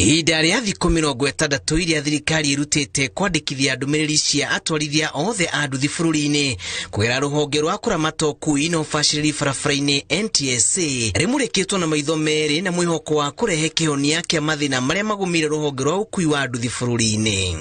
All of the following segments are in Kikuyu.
Ihinda rĩa thikũ 60 iria thirikari ĩrutĩte kwandĩkithia ndũmĩrĩri cia atwarithia othe a nduthi bũrũri-inĩ kũgerera rũhonge rwa kũramata ũkui na ũbacĩrĩri barabara-inĩ NTSA rĩmũrĩkĩtwo na maitho merĩ na mwĩhoko wa kũrehe kĩhonia kĩa mathĩna marĩa magũmĩire rũhonge rwa ũkui wa nduthi bũrũri-inĩ.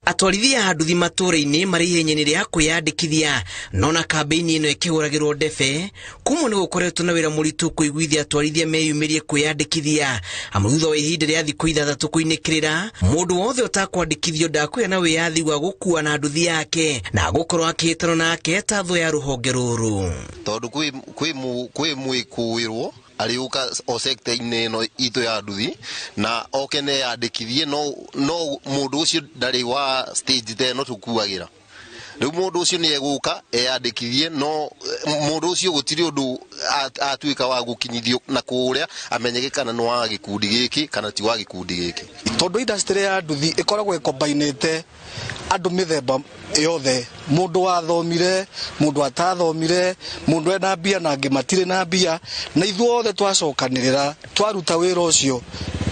Atwarithia a nduthi matũũra-inĩ marĩ ihenya-inĩ rĩa kwĩyandĩkithia no na kambĩini ĩno ĩkĩhũragĩrwo ndebe kumwo nĩ gũkoretwo na wĩra mũritũ kũiguithia atwarithia meyumĩrie kwĩyandĩkithia amu thutha wa ihinda rĩa thikũ 6 kũinĩkĩrĩra mũndũ wothe ũtakwandĩkithio ndakũgĩa na wĩyathi wa gũkua na nduthi yake na gũkorwo akĩhĩtana nake ta thũ ya rũhonge rũrũ. Tondũ kwĩ mwĩkũĩrwo ariuka o sector-inĩ ĩno itũ ya nduthi na oke neyandĩkithie no mũndũ ũcio ndarĩ wa stage ta ĩno tũkuagĩra. Rĩu mũndũ ũcio nĩ egũka eyandĩkithie no mũndũ ũcio gũtirĩ ũndũ atuĩka wa gũkinyithio na kũrĩa amenyeke kana nĩ wa gĩkundi gĩkĩ kana ti wa gĩkundi gĩkĩ. Tondũ industry ya nduthi ĩkoragwo ĩkombainĩte andũ mĩthemba yothe, mũndũ wathomire, mũndũ atathomire, mũndũ ena mbia na angĩ matirĩ na mbia, na ithuothe twacokanĩrĩra twaruta wĩra ũcio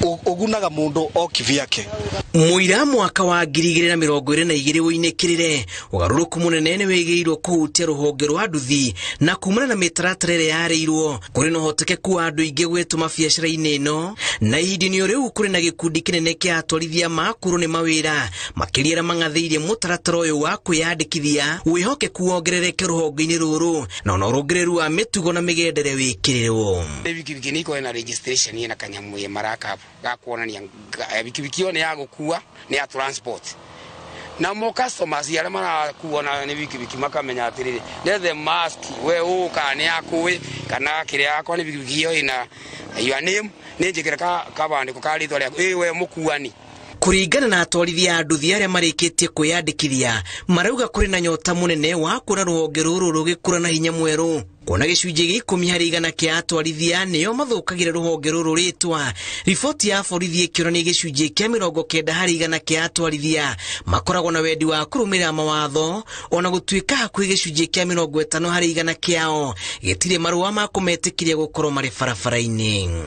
ũgunaga mũndũ o kivyake. Mũira mwaka wa 2022 ũinĩkĩrĩre ũgarũrũku mũnene nĩ wĩgĩirwo kũhutia rũhonge rwa nduthi na kumana na mĩtaratara ĩrĩa yarĩirwo kũrĩ na ũhotekeku wa andũ aingĩ gwĩtũma biacara-inĩ ĩno na ihinda-inĩ rĩu kũrĩ na gĩkundi kĩnene kĩa atwarithia makũrũ nĩ mawĩra makĩria arĩa mang'athĩirie mũtaratara ũyũ wa kwĩyandĩkithia wĩhokeku wongerereke rũhonge-inĩ rũrũ na ona ũrũngĩrĩru wa mĩtugo na mĩgendere wĩkĩrĩrwo. Bikibiki nĩ ikoragwo na registration ĩna kanyamũ ĩ marakabu ga kuonania bikibiki ĩyo nĩ ya gũkua, nĩ ya transport. Na mo customers arĩa marakuo na nĩ bikibiki makamenya atĩrĩrĩ, let them ask we ũka nĩ yakũĩ kana kĩrĩa yakwa nĩ bikibiki ĩyo ĩna your name, nĩ njĩkĩre kabandĩko ka rĩtwa rĩaku, ĩ we mũkuani. Kũringana na atwarithia a nduthi arĩa marĩkĩtie kwĩyandĩkithia marauga kũrĩ na nyota mũnene wa kuona rũhonge rũrũ rũgĩkũra na hinya mwerũ kuona gĩcunjĩ gĩa 10 harĩ igana kĩa atwarithia nĩo mathũkagĩra rũhonge rũrũ rĩtwa. Riboti ya borithi ĩkĩonania gĩcunjĩ kĩa 90 harĩ igana kĩa atwarithia makoragwo na wendi wa kũrũmĩrĩra mawatho ona gũtuĩka hakuhĩ gĩcunjĩ kĩa 50 harĩ igana kĩao gĩtirĩ marũa ma kũmetĩkĩria gũkorwo marĩ barabara-inĩ.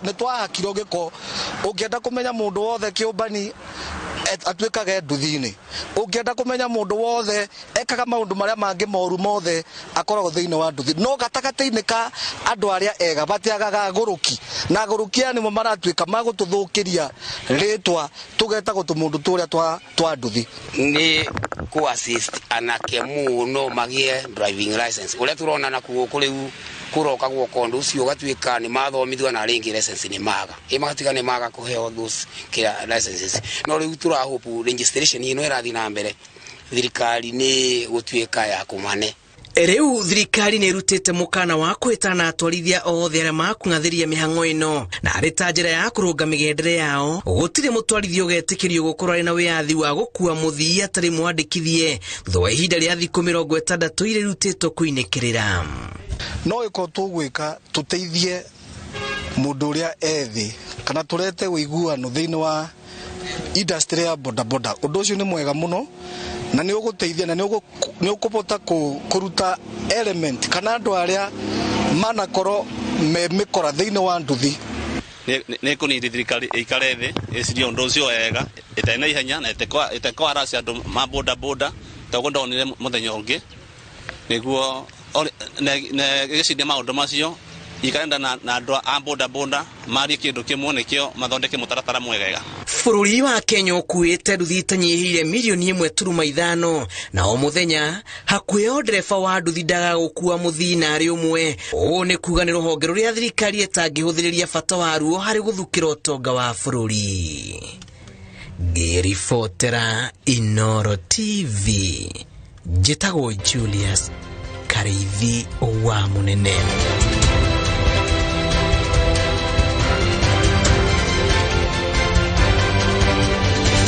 Nĩ twahakirwo gĩko. Ũngĩenda kũmenya mũndũ wothe kĩũmbani atuĩkage nduthi-inĩ, ũngĩenda kũmenya mũndũ wothe ekaga maũndũ marĩa mangĩ moru mothe akoragwo thĩinĩ wa nduthi, no gatagatĩ-inĩ ka andũ arĩa ega matiagaga agũrũki, na agũrũki aya nĩmo maratuĩka magũtũthũkĩria rĩtwa tũgetagwo tũmũndũ tũrĩa twa nduthi. Nĩ kũ assist anake mũno magĩe driving license ũrĩa tũrona na kuo kũrĩu kũroka guoka ũndũ ũcio ũgatuĩka nĩ mathomithio na rĩngĩ license nĩ maga ĩ magatuĩka nĩ maga kũheo those kĩra licenses, no rĩu tũra hope registration ĩno ĩrathiĩ na mbere thirikari nĩ gũtuĩka ya kũmane. Rĩu thirikari nĩ ĩrutĩte mũkana wa kwĩtana na atwarithia othe arĩa makũng'athĩria mĩhang'o ĩno na arĩ ta njĩra ya kũrũnga mĩgendere yao gũtirĩ mũtwarithia ũgetĩkĩrio gũkorwo arĩ na wĩyathi wa gũkua mũthii atarĩ mwandĩkithie thutha wa ihinda rĩa thikũ 60 iria irutĩtwo kũinĩkĩrĩra. No ĩkorwo tũgwĩka tũteithie mũndũ ũrĩa ethĩ kana tũrete ũiguano thĩinĩ wa industry ya bodaboda. Ũndũ ũcio nĩ mwega mũno na nĩ ũgũteithia na nĩ ũkũbota kũruta element kana andũ arĩa manakorwo me mĩkora thĩinĩ wa nduthi. Nĩ kũnindi thirikari ĩikare thĩ ĩcirie ũndũ ũcio wega ĩtarĩ na ihenya na ĩtekũharacia andũ ma bodaboda ta ũguo ndonire mũthenya ũngĩ nĩguo gĩciria maũndũ macio ikarenda na andũ a bodaboda marie kĩndũ kĩmwe nĩkĩo mathondeke mũtaratara mwegega. Bũrũri wa Kenya ũkuĩte nduthi itanyihĩire milioni 1.5 na o mũthenya hakuhĩ o ndereba wa nduthi ndagaga gũkua mũthii na arĩ ũmwe. Ũũ nĩ kuga nĩ rũhonge rũrĩa thirikari ĩtangĩhũthĩrĩria bata waruo harĩ gũthukĩra ũtonga wa bũrũri. Ngĩribotera Inooro TV, njĩtagwo Julius Karĩithi wa Mũnene.